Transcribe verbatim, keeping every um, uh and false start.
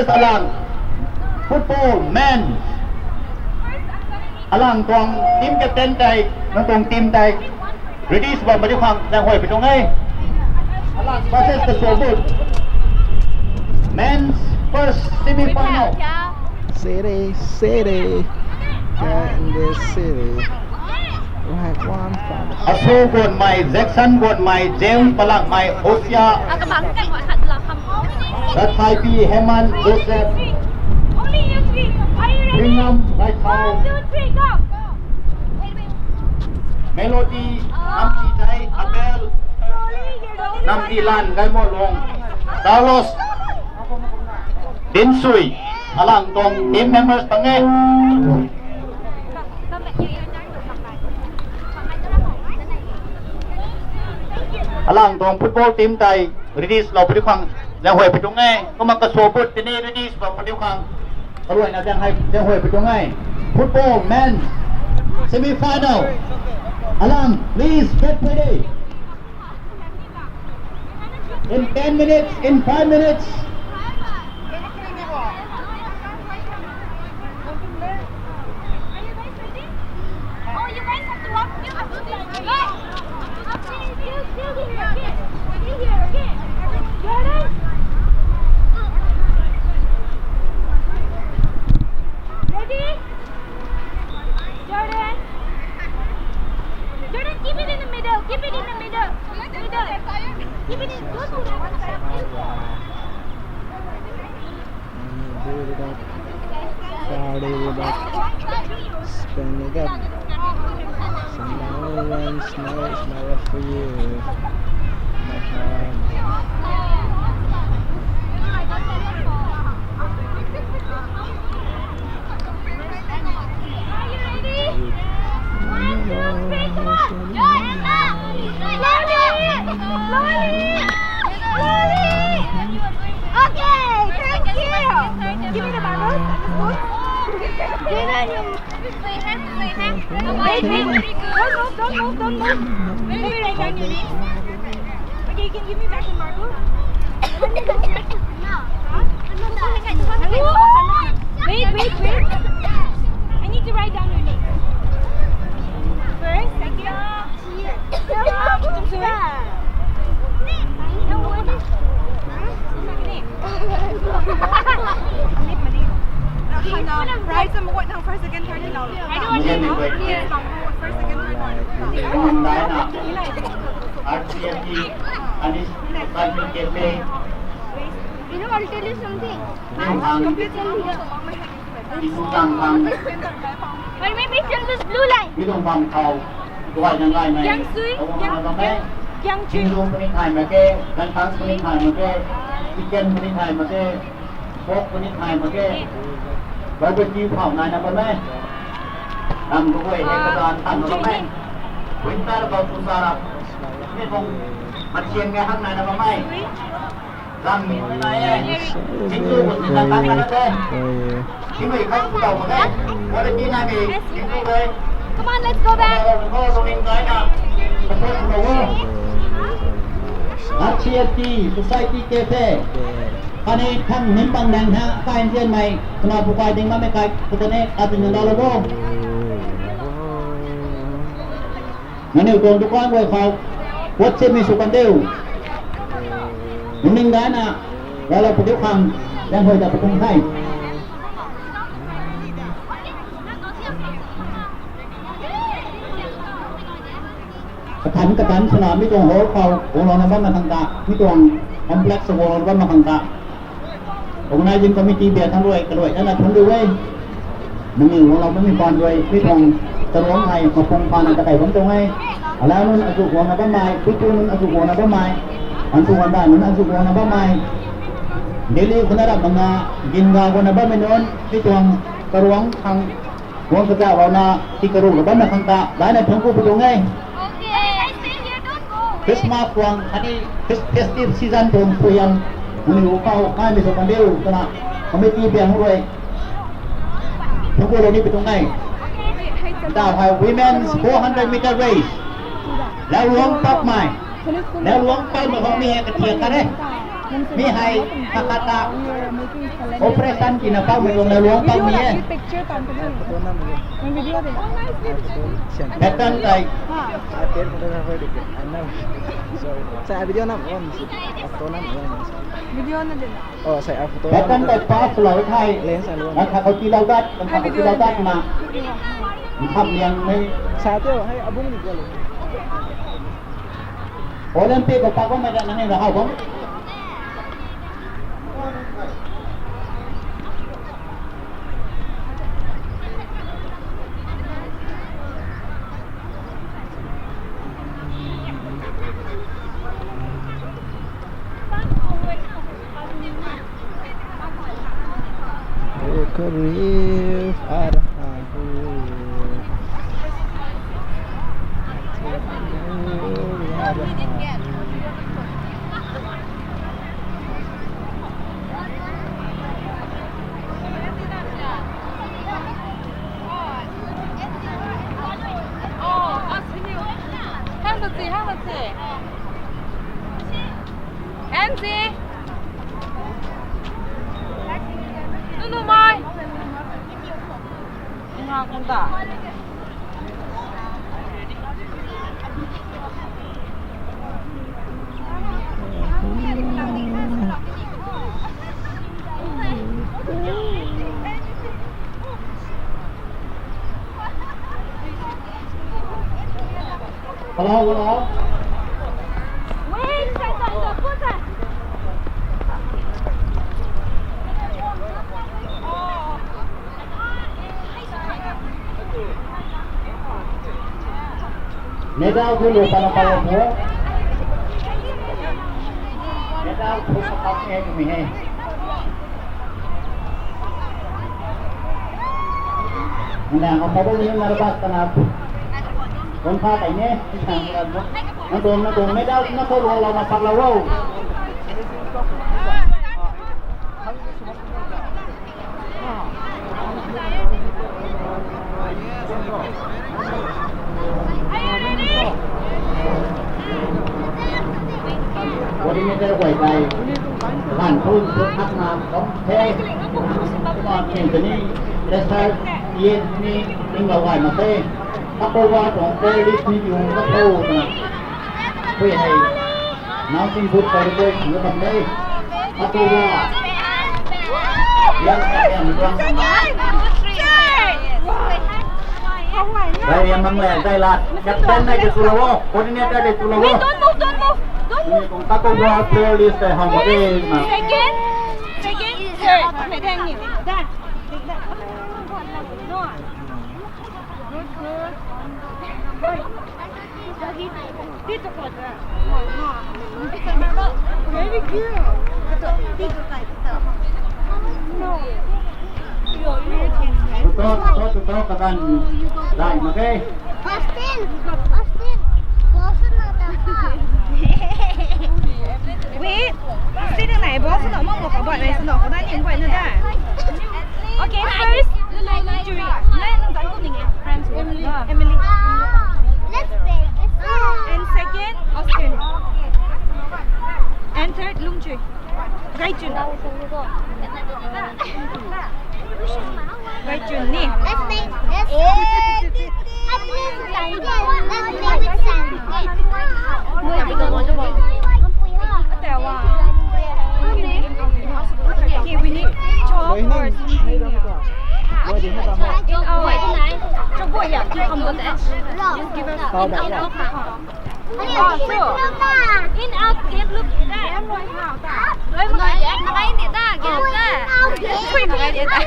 Alang football men. Alang tuang team captain tei, nang tuang team tei. Ready sw bam padiu khang, zaenghuay padiu ngai. Alang versus the Sobut. Men's first semi-final. City, city, in the city. Like one from Asu Gonmei, Jackson Gonmei, James Palakmei, Hosea, Rathaipi, Heman, Joseph, Only you three. Are you ready? Ringam, Raithau, One, two, three, go. Melody, Namti Dai, Abel, Namti Lan, Gaimo Long, Carlos, Dinsui, Alang tuang team members tang e. Alang tuang football team tei ready swlou padiu khang zaenghuay padiu ngai. Kumna ka Sobut tini ready sw bam padiu khang kaluaina zaenghuay padiu ngai. Football men semi-final. Alang, please get ready. In ten minutes, in five minutes. Oh, you guys have to walk. You have to walk. Yes. Okay, still, still here, okay? Stay here, okay? Jordan? Ready? Jordan? Jordan, keep it in the middle. Keep it in the middle. Middle. Keep it in. Don't do that. Build it up. Crowd it up. Spin it up. So no one's, no, it's not for you. My heart. Are you ready? One, two, three, come on! Slowly! Slowly! Slowly! Okay, thank you! Give me the marbles and the spoon. Wait, wait. Don't move, don't move, don't move. Let me write down your name. Okay, you can give me back the marble. Huh? Wait, wait, wait. I need to write down your name. First, second. Right, some what now? First, second, third, now. I don't want to know. First, second, third, one. Right. R C F T, Anish, Bible Cafe. You know, I'll tell you something. Completely here. Isu tang tang. Or maybe till this blue line. Mi tuang bam khou duai nang gaymei. Yang sui, yang, yang, yang sui. Isu puni thay mak ke, gantang puni thay mak ke, chicken puni thay mak ke, pork puni thay mak ke. Barbecue phau nai na bam e. Ram ko koi he kadan tan na bam e. Winter bau tu sa rap. Mi tuang machine ngai hak nai na bam e. Come on, let's go back. R C F T, Society Cafe. Kani thang nim bang dang ha, kai nzian mei, kana pukai ding ma mei kai, kutane, atin nang dalo bo. Nangniw tuang dukan guay khou WhatsApp mi sw kan diu. Ningning gayna ralou padiu khang, zaenghuay ta patung the. Kathan kathan swna mi tuang hall khou guanglouna bam na khang ta, mi tuang complex khou guanglouna bam na khang ta. Organizing committee bia thangc rui kaluai tana thunc riu e. Nangniw guanglou bammei paan rui mi tuang taruangc hei mapung phaan na takei bam tuang e. Alau nunc azuh guangna bammei, puipu nunc azuh guangna bammei, antu anda nunc azuh guangna bammei, Delhi khou na rap makna ginga guangna bammei nunc mi tuang taruangc khang guang kazauhlouna tikaruhlou bam na khang ta daina thunc ku pu tuang e. Christmas tuang khatni festive season tuang suaihiam nangniw khou kaimei sw kan diu twna committee biang rui thunc kulou ni pu tuang e. Ntaw hei women's four hundred meter race. Lauruang Pakmei. Lauruang Pakmei khou mi hei kathiak khat e. Mi hei kakata operation tina paumei tuang na luang paumei e. Betan kai. Sa video na on, photo na on. Video na din. Oh, sa photo. Betan kai pass lou thei. Lens alou. Na kha ko ti lou dat, na kha ko ti lou dat na. Kham liang mei. Sa teo hei abung ni ko. Olympic ko pa ko mei da na ni ra hau bam. Kharif a raha hu. Anzi. Nunu mai. Nga kung ta. Hello, hello. Medal tu lu pana pala mo. Medal tu sa pa ni hai tu mi hai. Nang apa tu ni nervous kana. Kon pa kai ni. Nang tu, nang tu medal na tu lu la na pala wo. Coordinator guay tei, lan phun phun hak na kong the, kumna kin tani, lesser, yen ni, ning bau guay mak the, akowa tuang playlist ni yung ka tho na, pui hei, Nang tin buk kai rui khang bam de. Atu na. Yang yang yang. Dai riam mang le, dai lat. Captain nai de tu la wo. Coordinator de tu la wo. Wait, don't move, don't move, don't move. Ni kong ta kong wa playlist de hang de na. Second, second, third. Wait, hang ni. Da. Da. No. Good, good. Very cute. Tutor, tutor, tutor, kakan. Dai, mak e. Austin, Austin, close na ta. Wait, Austin nai boss na mo mo ka ba nai sno ka dai ni boy na da. Okay, first, Lungchui. Nai nang zan ku ning e. Friends, Emily. Emily. Ah, let's play. And second, Austin. And third, Lungchui. Gaichun. Gaichun ni. Let's play. Let's play. Let's play with sand. Let's play with sand. Atewa. Okay, we need chalk or something. In our, chalk board, yeah, cucumber. Just give us in our cup. Oh, so. In our game, look at that. Loi makai, makai ni ta, game ta. Loi makai ni ta.